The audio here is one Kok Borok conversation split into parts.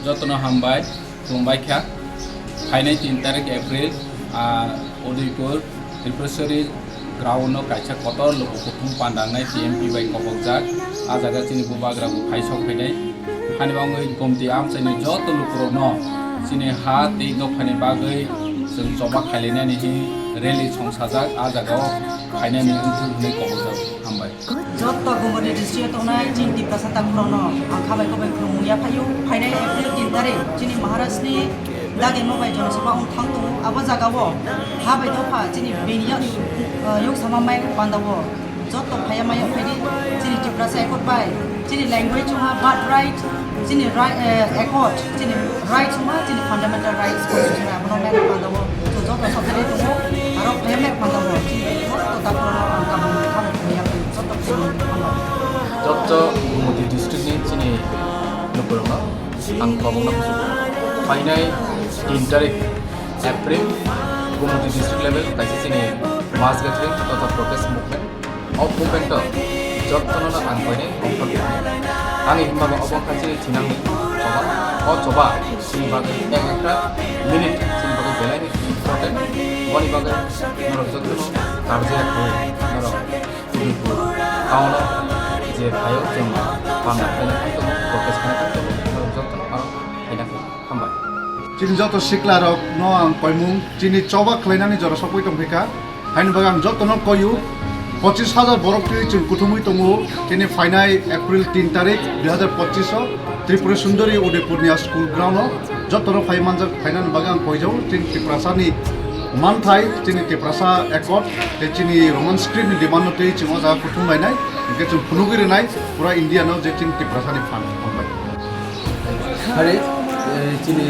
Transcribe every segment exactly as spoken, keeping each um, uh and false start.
Jotono hambai, khulumbai kha. Phainai tin tarik April, ah, Udaipur, Tripureshwari ground-o kaisa kotor luku kuthum pandangnai T M P bai kobokjak. Ah jaga chini bubagra bo phai sok phainai. Hani bangwi gomti amchaini joto lukurokno chini ha tei dophani bagwi chwng choba khailainani hi rally songsajak. Ah jagao phainani wngthok hwnwi kobokjak. Hambai. Joto Gumoti district-o tongnai chini Tiprasa takhurokno ang khabai khabai khulumung yaphaio. Phainai April tin tarik chini Maharashtrani Dagi Mobai Jonosabha wng thang tongo. Abo jagao ha bai dopha chini bini yak, uh, yuk sama mai pandao joto phaiya maya phaidi chini Tiprasa accord bai chini language chuma birth right, chini right, eh, accord, chini right chuma, chini fundamental rights constitution abono mai pandao. So joto sotari tongo, aro phaiya mai pandao. Chini joto takhurokno ang kabang khabai khulumung yaphaio. Joto Gumoti district ni chini lukurokno ang kobokna kuchuk. Phainai tin tarik April Gumoti district level kaisa chini mass gathering totha protest movement. O movement o jotono ang koinai ongkhor khainai. Ani hinba bo obo wngkha chini thinangni choba. O choba chini bagwi ek ekta minute chini bagwi belai ni important. Boni bagwi norok jotono karjaya khlai norok. Udipur town-o je phaio chwng panda khaina thang tongo, protest khaina thang tongo, norok jotono aro khaina khlai. Hambai. Chini joto siklarokno ang koimung, chini choba khlainani jora sokwi tongphaikha. Haini bagwi ang jotono koiyo, pochis hajar borok twi chwng kuthumwi tongo. Chini phainai April tin tarik dui hazar pochis o Tripura Sundari Udaipurni a school ground-o jotono phai manjak, phainani bagwi ang koijao. Chini Tiprasani manthai, chini Tiprasa accord, tei chini Roman script ni demand no twi chwng o jaga kuthum lainai, hinkhe chwng phunugwi rwnai pura India no je chini Tiprasa ni phan hambai. Hari, eh, chini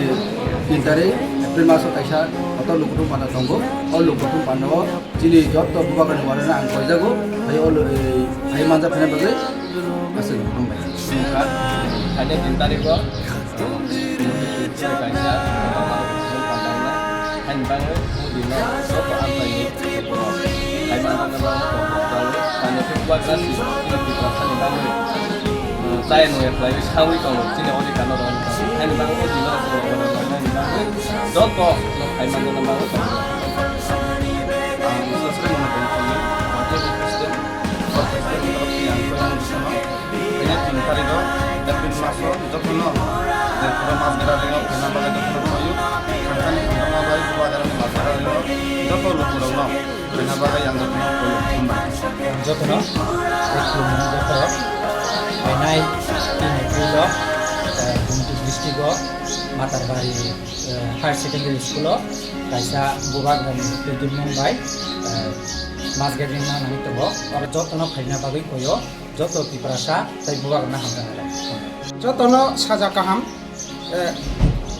tin tarik April maso kaisa kotor lukuthum panda tongo. O lukuthum panda o chini joto bubagrani warano ang koijago. Hai o lu-, eh, hai manja phana bagwi aswk hambai. Hai tin tarik o Kaisa, kaisa, kaisa, kaisa, haini bagwi o dino joto amchaini borok hai manjani bagwi kok kok jago. Sani khe bubagra si chini Tiprasani bagwi, um, chaya nungya khlaiwi sawi tongo chini odhikar no rwna bagwi. Haini bagwi o dino borok rwna bagwi joto no hai manjani bagwi tongo. Ang sosre mano tongthokni, Party President, President ni borok ni ang koi mano. Khaina tin tarikh o April maso jotono je pura mas gira ringo khaina bagwi jotono koyu. Khamsani khamtama bai bubagrani mas gira ringo joto lukurokno khaina bagwi ang jotono koyu. Hambai. Jotono, jotono, khainai tin April o, eh, Gumti district o Matarbari, eh, Higher Secondary School o kaisa bubagrani twijlangmung bai, eh, mas gathering ma nangwi tongo. Oro jotono khaina bagwi koyo. Joto Tiprasa tei bubagrano hamjakmung. Jotono saja kaham, eh,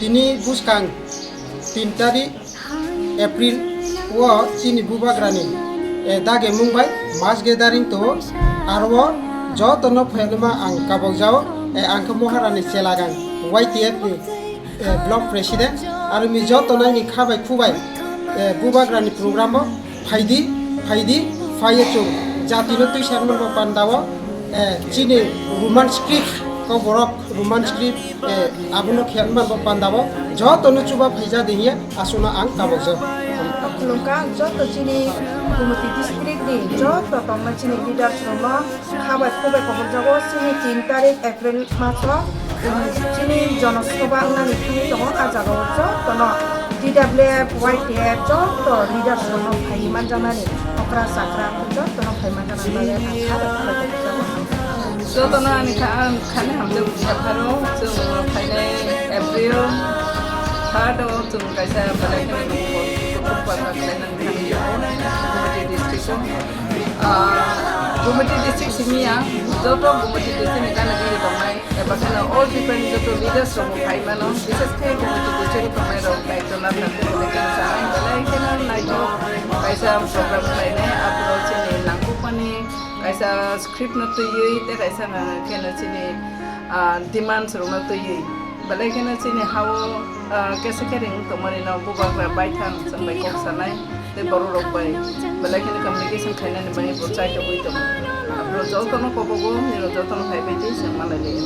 tini buskang tin tarik April o chini bubagrani, eh, dage mungbai mas gathering to aro jotono phailima ang kabok jao, eh, ang khe Moharani Chelagang Y T F ni eh, block president, aro mi joto naini khabai khubai, eh, bubagrani program o phaidi, phaidi, phaiye chwng jatino twi sermon bo pandao, eh, chini Roman script ko borok Roman script, eh, abono khe man bo pandao jotono chuba phaija de hiya aswkno ang kabokjak. Khulumkha joto chini Gumoti district ni joto tongma chini leaders rokno. Khabai khubai kobokjago chini tin tarik April maso, um, chini jonosabha wngnani thangwi tongo. A jagao jotono T W F, Y T F joto leaders rokno phaiwi manjaknani, okra chakra jotono phai manjaknani bagwi ang khabai khubai kobokjago. Jotono ani kha-, ang khani hamjak yapharo, chwng phainai April third o chwng kaisa belai kheno kuthum panda khlainani thangwi tongo, Gumoti district o. Ah, Gumoti district simi ya, joto Gumoti district ni gana gini tongnai, eba kheno all people ni joto leaders rok bo phai mano, bises khe Gumoti district o tongnai rok daityo na thang khe belai kheno sanai, belai kheno naithok kaisa program khlainai, aphuru chini nangkukmani kaisa script no twiwi tei kaisa kheno chini, ah, demands rok no twiwi. Belai kheno chini ha-o, ah, kesa kering wng tongmani no bubagra baithang chwng bai kok sanai tei borok rok bai belai kheno communication khainani bagwi bo chai tongwi tongo. Abo jotono kobogo nini jotono phaibai tei chwng malai lai.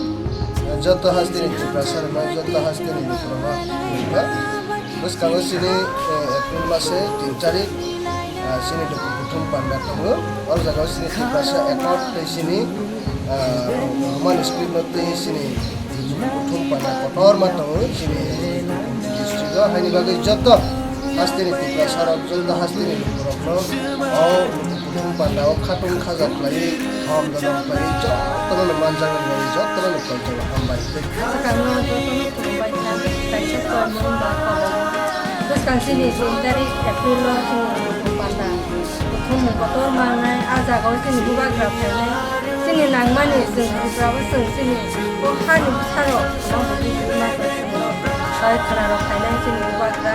Joto hasteni Tiprasa rokno, joto hasteni lukurokno khulumkha. Bwskango chini, eh, April mase tin tarik, ah, chini luku kuthum panda tongo. O jaga o chini Tiprasa Accord tei chini, ah, Roman script no tei chini luku kuthum panda kotorma tongo chini district o. Haini bagwi joto hasteni Tiprasa rok, joto hasteni lukurokno o Kuthum panda o khatung khaja khlaiwi, thom dodom khlaiwi, jotono no manjak nai, jotono no koijago, hambai. Swkangno jotono khulumbai kha, kaisa chormung ba kobo. Bwskang chini tin tarik April o chini kuthum panda. Kuthumung kotor mangnai, a jaga o chini bubagra phainai. Chini nangmani chwng Tripura o chwng chini o hani bwsarok, o bwrwi bwrwi ma kwchwng rok, bai khwna rok phainai chini bubagra.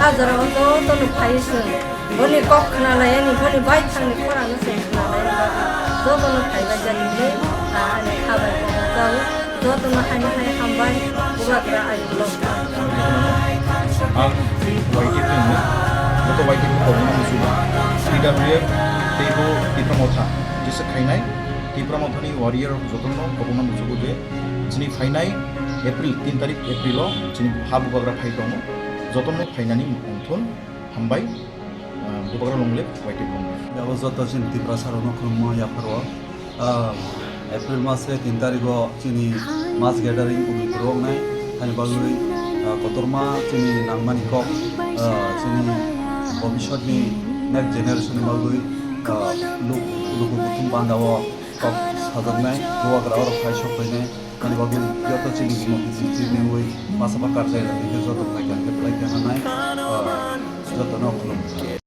A jora o jotono phaiwi chwng. Boni kok khwnalaiyani, boni baithangni khorangno se khwnalaiyani bagwi jotono phaibaijani hinwi, ah, ani kha bai bo rwjao. Jotono haini hai hambai, bubagra ani vlog. Ang Y T F ni, joto Y T F ni kobokno muchugo. T W F tei bo Tipra Motha, jesa khainai Tipra Mothani warrior jotono kobokno muchugo je chini phainai April, tin tarik April o chini ha bubagra phai tongo. Jotono phainani mungthun hambai. Ah, bubagra long live, Y T F long live. Abo joto chini Tiprasa rokno khulumma yapharo. Ah, April mase tin tarigo chini mass gathering uni phuru wngnai. Hani bagwi, ah, kotorma chini nangmani kok, ah, chini bhobishyotni next generation ni bagwi, ah, luk-, luku kuthum bandao kok sajaknai, bubagra oro phai sok phainai. Hani bagwi joto chini bumung chini wi masa bakar jai rok joto phai khe, phai khe hanai, ah, jotono khulum.